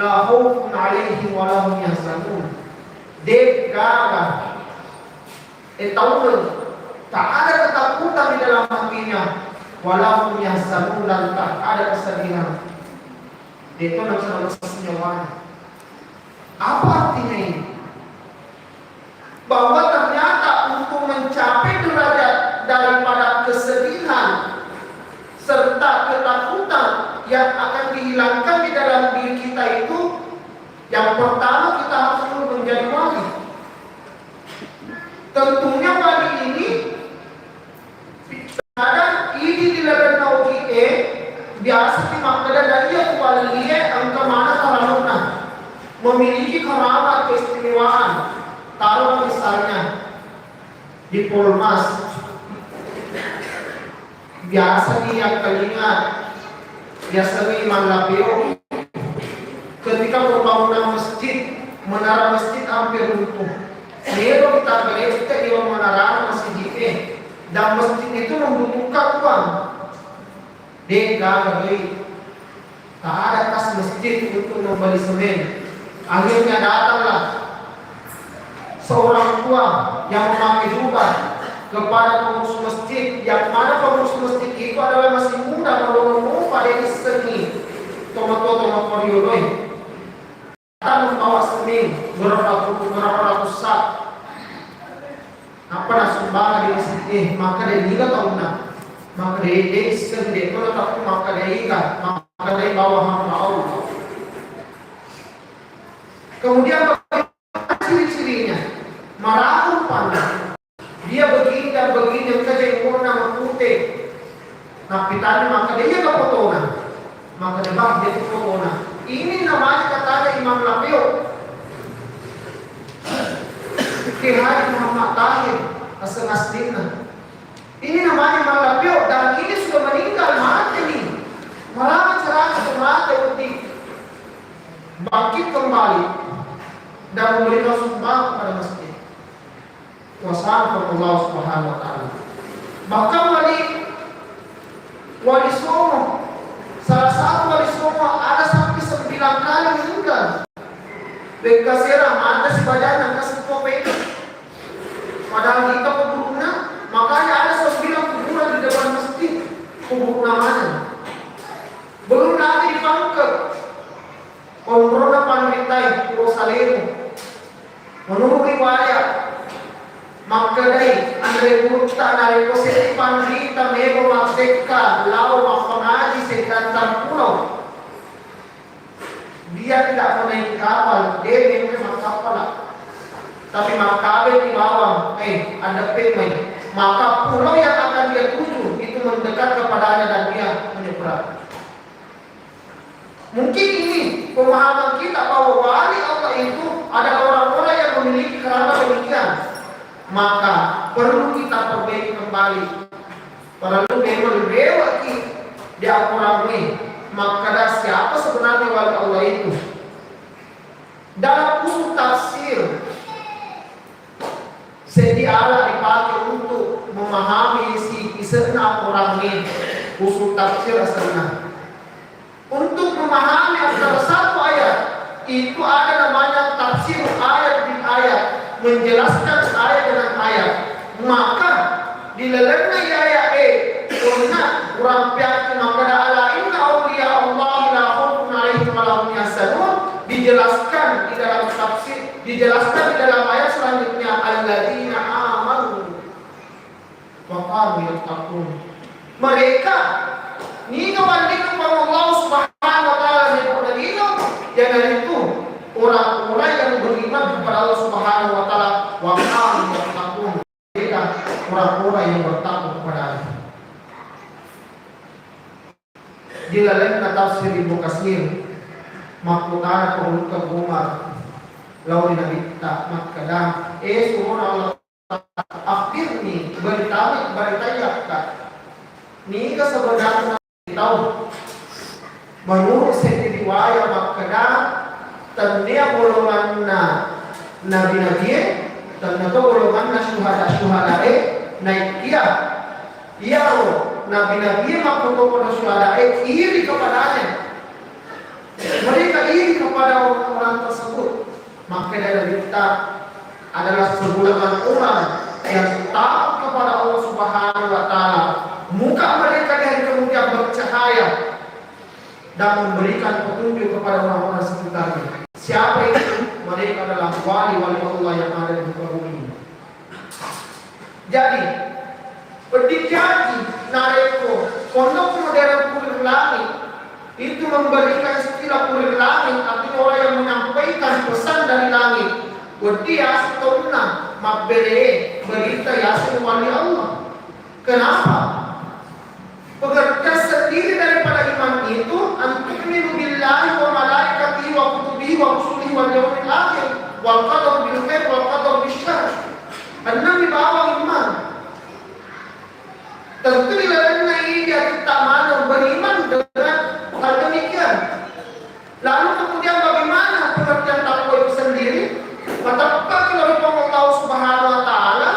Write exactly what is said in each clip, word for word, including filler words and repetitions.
La khaufun alaihim wa la hum yahzanun. De'gaga, eh, tauleng. Tak ada ketakutan di dalam hatinya. Wa la hum yahzanun, dan tak ada kesedihan. De'to nasaba senyawana. Apa artinya ini? Bahwa ternyata untuk mencapai derajat daripada kesedihan serta ketakutan yang akan dihilangkan di dalam diri kita itu, yang pertama kita harus dulu menjadi wali. Tentunya wali ini Kadang idi di lalenna ogi'e, biasa ki makkeda, "Naiya ku wallie engka maneng karamonna, memiliki keramat keistimewaan." Taruhlah misalnya di Polmas, biasa ki yakkalinga, biasa ki mallapeo, ketika pembangunan masjid, menara masjid hampir runtuh. Melo kita berette di menara masjid ini, dan masjid itu membutuhkan uang. De'gaga duit. Tak ada kas masjid untuk membeli semen. Akhirnya datanglah seorang tua yang memakai jubah kepada pengurus masjid, yang mana pengurus masjid itu adalah masih muda, belum umur pada ini seni. Tomato, tomato rioloi. Datang membawa semen berapa puluh, berapa ratus sak. Apa nasumbangan di masjid? Eh, maka dia niga taunna. Maka dia, dia seni, dia pun tak, maka dia iga, maka dia bawa hamba Allah. Kemudian ciri-cirinya, maraung pandang. Dia begini dan begini, engka jenggotna mapute. Nappitani maka dia iya fotona. Maka dia bah dia fotona. Ini namanya katanya Imam Lapeo. Kiai Haji Muhammad Tahir, aseng aslinna. Ini namanya Imam Lapeo dan ini sudah meninggal, mati nih. Malah cara mati, bangkit kembali dan memberikan sumbangan kepada masjid. Kuasa Allah Subhanahu wa Ta'ala. Bahkan wali, wali Songo, salah satu wali Songo ada sampai sembilan kali meninggal. Wekka sera mata si bajana kasih kopi. Padahal kita kuburna, makanya ada sembilan kuburan di depan masjid. Kubur namanya. Belum lagi di Pangkep. Onrona panritae Pulo Salemo. Menurut riwayat, makkedai anre gurutta narekko seddi panrita melo mattekka lao mappangaji seddantan pulo, dia tidak menaiki kapal, de' memang makkappala. Tapi makkabe di bawang, eh, adeppe mai. Maka pulau yang akan dia tuju itu mendekat kepadanya dan dia menyeberang. Mungkin ini pemahaman kita bahwa wali Allah itu adalah orang-orang yang memiliki keramat demikian. Maka perlu kita perbaiki kembali. Perlu memang rewaki di Al-Quran ini. Maka siapa sebenarnya wali Allah itu? Dalam usul tafsir, seddi ala dipakai untuk memahami si ise'na Al-Quran ini, usul tafsir asalna. Untuk memahami antara satu ayat, itu ada namanya tafsir ayat bil ayat, menjelaskan ayat dengan ayat. Maka di lalenna ayat e, punna urang piakki makkeda, "Ala inna awliya Allah la khaufun alaihim wa la hum yahzanun," dijelaskan di dalam tafsir, dijelaskan di dalam ayat selanjutnya, "Alladzina amanu wa kanu yattaqun." Mereka niga wallinna Puang Allah Subhanahu wa Ta'ala ri lino, iyanaritu orang-orang yang beriman kepada Allah Subhanahu wa Ta'ala, wa kanu yattaqun. Mereka orang-orang yang bertakwa kepada Allah. Di lalenna tafsir Ibnu Katsir, makkutana Abu Bakar Umar lao ri Nabitta makkeda, "Eh, surona Allah, akhbirni, beritami, beritai akka, niga sebenarna tau?" Menurut seddi riwayat makkeda, tennia golonganna nabi-nabie, tennato golonganna syuhada-syuhadae, naikkia iyaro nabi-nabie makkutokodo syuhadae iri kepadanya. Mereka iri kepada Makkeda Nabitta adalah segolongan orang yang takut kepada Allah Subhanahu wa Ta'ala. Muka mereka di hari kemudian bercahaya dan memberikan petunjuk kepada orang-orang sekitarnya. Siapa itu? Mereka adalah wali-wali Allah yang ada di muka bumi. Jadi, wedding jaji narekko pondok modern kurir langit itu memberikan istilah kurir langit, artinya orang yang menyampaikan pesan dari langit. Wedding yaseng taunna mabbere berita yaseng wali Allah. Kenapa? Pengertian sendiri daripada iman itu, antu'minu billahi wa malaikatihi wa kutubihi wa rusulihi wal yaumil akhir wal qadar bil khair wal qadar bil syarr. Enneng bawang iman. Tentu di lalenna idi atitta maneng beriman dengan hal demikian. Lalu kemudian bagaimana pengertian takwa itu sendiri? Mateppa ki lao ri Puang Allah Subhanahu wa Ta'ala,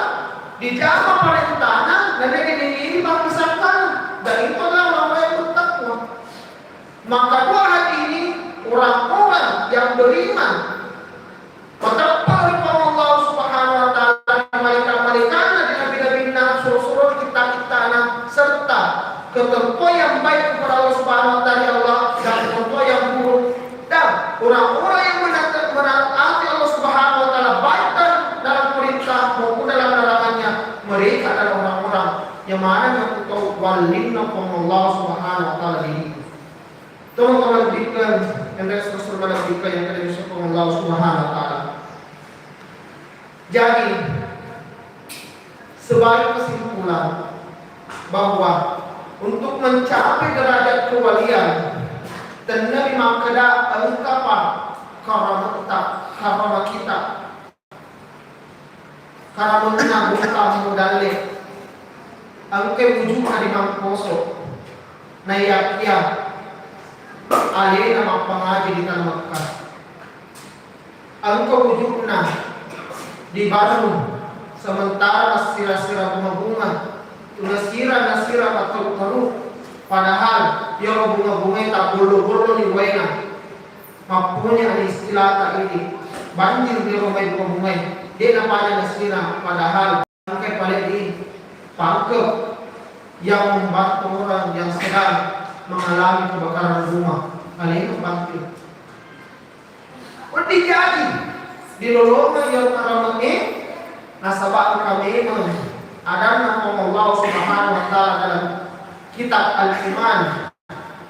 dijama parentana, nanre dinirini makkusakkana. Dan itu adalah orang-orang yang bertakwa. Maka dua hal ini, orang-orang yang beriman, mateppa ri Puang Allah Subhanahu wa Ta'ala, ri malaika-malaikana, ri nabi-nabinna, suro-suro, kitta-kittana, serta ketentuan yang baik kepada Allah Subhanahu wa Ta'ala, ya Allah, dan ketentuan yang buruk. Dan orang-orang yang menata-, menaati Allah Subhanahu wa Ta'ala, baik dalam, dalam perintah maupun dalam larangannya, mereka adalah orang-orang yang mana yang tahu walinna Puang Allah Subhanahu wa Ta'ala diri. Teman-teman, berikan yang Rasul malebbikan yang kada bisa Allah Subhanahu wa Ta'ala. Jadi, sebagai kesimpulan bahwa untuk mencapai derajat kewalian, tennabi makkeda engkapa karametta, karama kita. Karena mengenang buka mudalle, engke wujudna di Mangkoso, naiyakia alena mappangaji di tanah Mekah. Engka wujudna di Bandung, sementara nasira-sira bunga-bunga, tu nasira-nasira matteru-teru, padahal iyaro bunga-bungae taggollo-golloni waena. Mappunyani istilata idi, banjir iyaro mai bunga-bungae, de napaja nasira, padahal engkai pale di pangke yang membantu orang yang sedang mengalami kebakaran rumah, alena bantu. Wedding jaji dilolongeng iyaro karamangnge, nasaba engka memeng adanna Puang Allah Subhanahu wa Ta'ala dalam kitab Al-Iman,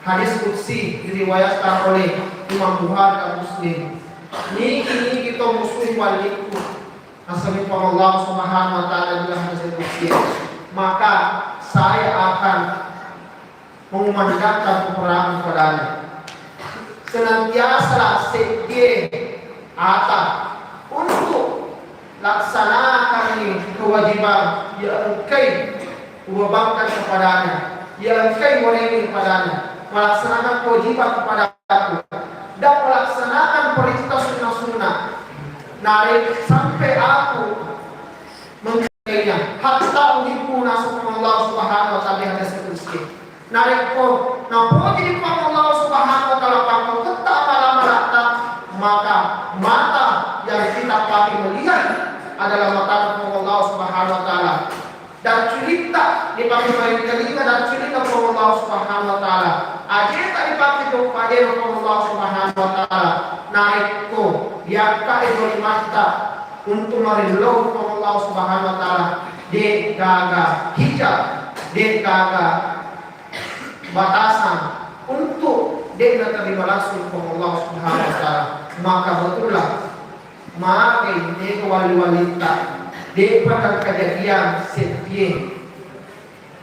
hadis qudsi diriwayatkan oleh Imam Bukhari dan Muslim. Niki-niki to musuh walikku, nasaba Puang Allah Subhanahu wa Ta'ala dalam hadis qudsi, maka saya akan mengumandangkan peperangan kepadanya. Senantiasalah seddie ata untuk laksanakanni kewajiban yang engkai ubebankan kepadanya, yang engkai uwarengi kepadanya, melaksanakan kewajiban kepadaku, dan melaksanakan perintah sunnah-sunnah. Nare sampai aku mengkainya, hatta uhibbu, nasukung Allah Subhanahu wa Ta'ala di hadis qudsi. Narekko napoji di Puang Allah Subhanahu wa Ta'ala pakkoketta amala-amalatta, maka mata yang kita pakai melihat adalah mata Puang Allah Subhanahu wa Ta'ala. Dan culitta dipakai maring telinga dan culitta Puang Allah Subhanahu wa Ta'ala. Ajeta dipakai jokka ajena Puang Allah Subhanahu wa Ta'ala. Narekko yakka e dolimatta untuk marillau Puang Allah Subhanahu wa Ta'ala, de gaga hijab, de gaga batasan untuk de naterima langsung Puang Allah Subhanahu wa Ta'ala. Maka betullah, magai mega wali-walitta, depa kejadian seddie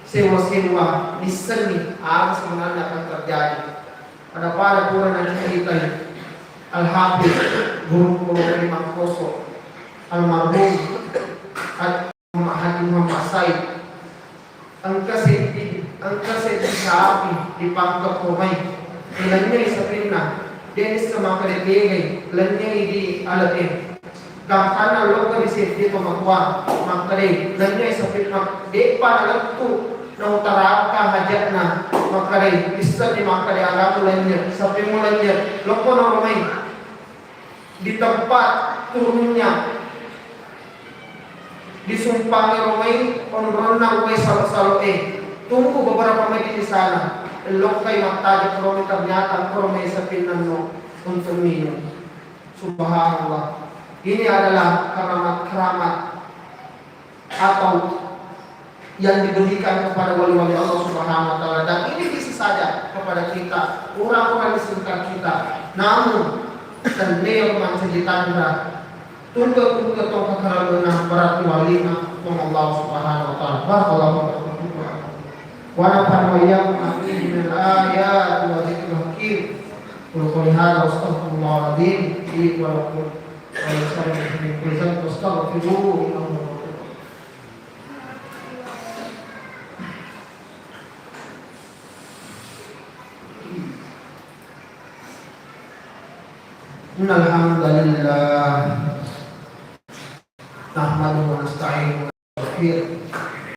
sewa-sewa, nissenni aga sebenarnya akan terjadi. Pada-pada pura naceritai Al-Hafiz, guru pondok di Mangkoso, almarhum Haji Muhammad Said. Engka seddi, engka seddi sapi di pangkep romai. Ilennyai sapinna, de nisseng makkeda tegai, lennyai di ale'e. Gangkanna lokka ri seddi tomatoa, makkedai, lennyai sapinna, de'pa nalettu nautaraka haja'na, makkedai, issenni makkeda agamu lennye, sapimmu lennye, lokko na romai. Di tempat turunnya, disumpangi romai onronna uwai salo-saloe. Tunggu beberapa menit di sana. Lokkai mattajeng romi, ternyata romai sapinnanno untuk minum. Subhanallah. Ini adalah keramat-keramat atau yang diberikan kepada wali-wali Allah Subhanahu wa Ta'ala. Dan ini bisa saja kepada kita, orang-orang di sekitar kita. Namun, tennia mancaji tanra, tunggu-tunggu tongka karaluna, berarti walina Puang Allah Subhanahu wa Ta'ala. Barakallahu fikum. Wa nafa'ana wa iyyakum bima fihi minal ayati wa dzikril hakim. Qul qawli hadza wa astaghfirullahal adzim li wa lakum wa lisa'iril muslimin. Qul istaghfiru innahu huwal ghafurur rahim. إن الحمد لله نحمده ونستعينه ونستغفره